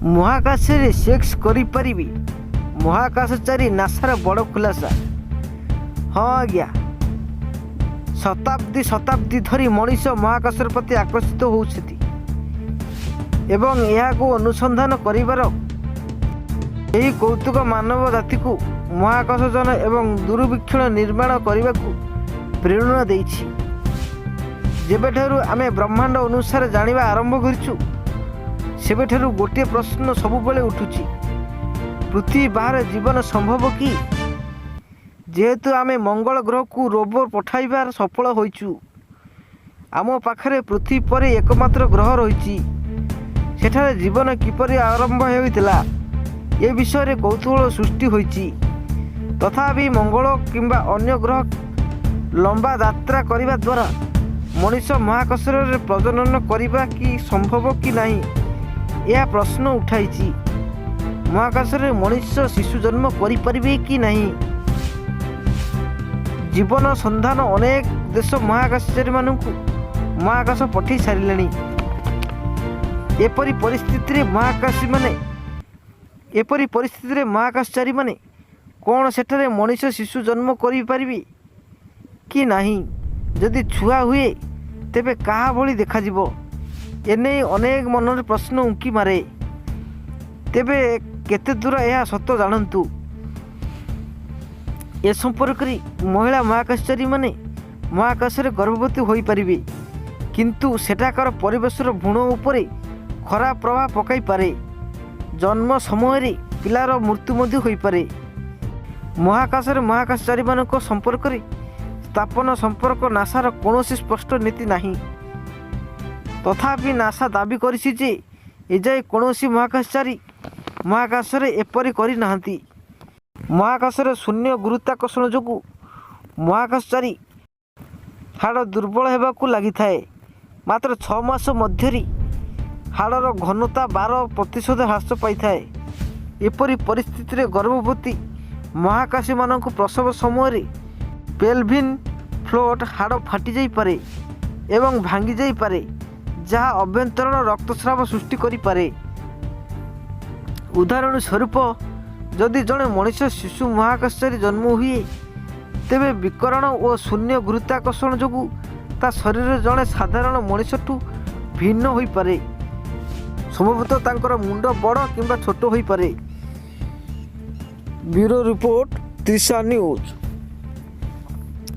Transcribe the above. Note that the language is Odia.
ମହାକାଶରେ ସେକ୍ସ କରିପାରିବେ ମହାକାଶଚାରୀ, ନାସାର ବଡ଼ ଖୁଲାସା। ହଁ ଆଜ୍ଞା, ଶତାବ୍ଦୀ ଶତାବ୍ଦୀ ଧରି ମଣିଷ ମହାକାଶ ପ୍ରତି ଆକର୍ଷିତ ହେଉଛନ୍ତି ଏବଂ ଏହାକୁ ଅନୁସନ୍ଧାନ କରିବାର ଏହି କୌତୁକ ମାନବ ଜାତିକୁ ମହାକାଶଯାନ ଏବଂ ଦୂରବୀକ୍ଷଣ ନିର୍ମାଣ କରିବାକୁ ପ୍ରେରଣା ଦେଇଛି। ଯେବେଠାରୁ ଆମେ ବ୍ରହ୍ମାଣ୍ଡ ଅନୁସାରେ ଜାଣିବା ଆରମ୍ଭ କରିଛୁ, ସେବେଠାରୁ ଗୋଟିଏ ପ୍ରଶ୍ନ ସବୁବେଳେ ଉଠୁଛି, ପୃଥିବୀ ବାହାରେ ଜୀବନ ସମ୍ଭବ କି? ଯେହେତୁ ଆମେ ମଙ୍ଗଳ ଗ୍ରହକୁ ରୋଭର ପଠାଇବାରେ ସଫଳ ହୋଇଛୁ, ଆମ ପାଖରେ ପୃଥିବୀ ପରି ଏକମାତ୍ର ଗ୍ରହ ରହିଛି, ସେଠାରେ ଜୀବନ କିପରି ଆରମ୍ଭ ହୋଇଥିଲା, ଏ ବିଷୟରେ କୌତୂହଳ ସୃଷ୍ଟି ହୋଇଛି। ତଥାପି ମଙ୍ଗଳ କିମ୍ବା ଅନ୍ୟ ଗ୍ରହ ଲମ୍ବା ଯାତ୍ରା କରିବା ଦ୍ୱାରା ମଣିଷ ମହାକାଶରେ ପ୍ରଜନନ କରିବା କି ସମ୍ଭବ କି ନାହିଁ, ଏହା ପ୍ରଶ୍ନ ଉଠାଇଛି। ମହାକାଶରେ ମଣିଷ ଶିଶୁ ଜନ୍ମ କରିପାରିବେ କି ନାହିଁ? ଜୀବନ ସନ୍ଧାନ ଅନେକ ଦେଶ ମହାକାଶଚାରୀମାନଙ୍କୁ ମହାକାଶ ପଠାଇ ସାରିଲେଣି। ଏପରି ପରିସ୍ଥିତିରେ ମହାକାଶଚାରୀମାନେ କ'ଣ ସେଠାରେ ମଣିଷ ଶିଶୁ ଜନ୍ମ କରିପାରିବେ କି ନାହିଁ? ଯଦି ଛୁଆ ହୁଏ, ତେବେ କାହା ଭଳି ଦେଖାଯିବ? ଏନେଇ ଅନେକ ମନରେ ପ୍ରଶ୍ନ ଉଙ୍କି ମାରେ। ତେବେ କେତେ ଦୂର ଏହା ସତ, ଜାଣନ୍ତୁ ଏ ସମ୍ପର୍କରେ। ମହିଳା ମହାକାଶଚାରୀମାନେ ମହାକାଶରେ ଗର୍ଭବତୀ ହୋଇପାରିବେ, କିନ୍ତୁ ସେଠାକାର ପରିବେଶର ଭ୍ରୂଣ ଉପରେ ଖରାପ ପ୍ରଭାବ ପକାଇପାରେ। ଜନ୍ମ ସମୟରେ ପିଲାର ମୃତ୍ୟୁ ମଧ୍ୟ ହୋଇପାରେ। ମହାକାଶରେ ମହାକାଶଚାରୀମାନଙ୍କ ସମ୍ପର୍କରେ ସ୍ଥାପନ ସମ୍ପର୍କ ନାସାର କୌଣସି ସ୍ପଷ୍ଟ ନୀତି ନାହିଁ। ତଥାପି ନାସା ଦାବି କରିଛି ଯେ ଏଯାଏ କୌଣସି ମହାକାଶଚାରୀ ମହାକାଶରେ ଏପରି କରିନାହାନ୍ତି। ମହାକାଶରେ ଶୂନ୍ୟ ଗୁରୁତ୍ୱାକର୍ଷଣ ଯୋଗୁଁ ମହାକାଶଚାରୀ ହାଡ଼ ଦୁର୍ବଳ ହେବାକୁ ଲାଗିଥାଏ। ମାତ୍ର 6 ମାସ ମଧ୍ୟରେ ହାଡ଼ର ଘନତା 12% ହ୍ରାସ ପାଇଥାଏ। ଏପରି ପରିସ୍ଥିତିରେ ଗର୍ଭବତୀ ମହାକାଶୀମାନଙ୍କୁ ପ୍ରସବ ସମୟରେ ପେଲଭିନ୍ ଫ୍ଲୋର ହାଡ଼ ଫାଟିଯାଇପାରେ ଏବଂ ଭାଙ୍ଗି ଯାଇପାରେ, ଯାହା ଅଭ୍ୟନ୍ତରୀଣ ରକ୍ତସ୍ରାବ ସୃଷ୍ଟି କରିପାରେ। ଉଦାହରଣ ସ୍ୱରୂପ, ଯଦି ଜଣେ ମଣିଷ ଶିଶୁ ମହାକାଶଚାରୀ ଜନ୍ମ ହୁଏ, ତେବେ ବିକରଣ ଓ ଶୂନ୍ୟ ଗୁରୁତ୍ୱାକର୍ଷଣ ଯୋଗୁଁ ତା ଶରୀର ଜଣେ ସାଧାରଣ ମଣିଷଠୁ ଭିନ୍ନ ହୋଇପାରେ। ସମ୍ଭବତଃ ତାଙ୍କର ମୁଣ୍ଡ ବଡ଼ କିମ୍ବା ଛୋଟ ହୋଇପାରେ। Bureau report, Trisha news.